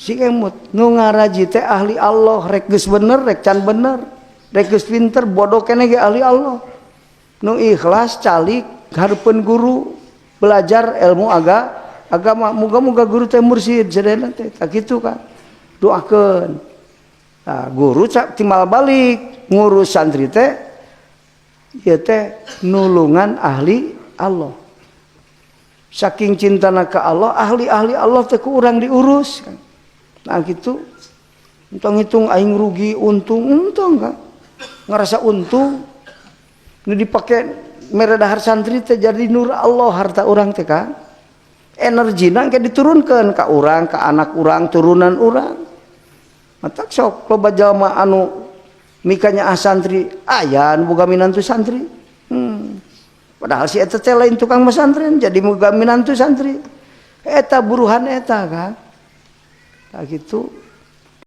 Si emut nu ngaraji teh ahli Allah, rek geus bener rek can bener, rek geus pinter bodoh keneh ge ahli Allah. Nu ikhlas calik hareupeun guru belajar ilmu agama, muga-muga guru teh mursyid sadayana teh. Tah kitu kan doakeun. Nah, guru cak timbal balik ngurus santri teh ieu teh nulungan ahli Allah. Saking cintana ka Allah, ahli-ahli Allah teh ku urang diurus kan. Nah gitu, entong hitung aing rugi untung, untung kan ngerasa untung nu dipake mere dahar santri teh jadi nur Allah harta urang teh kan. Energina engke diturunkeun ka urang, ka anak urang, turunan urang. Matak sok loba jalma anu mikanya ah santri, aya anu boga minantu santri. Padahal si eta teh lain tukang pesantren, jadi boga minantu santri. Eta buruhan eta kan. Nah gitu.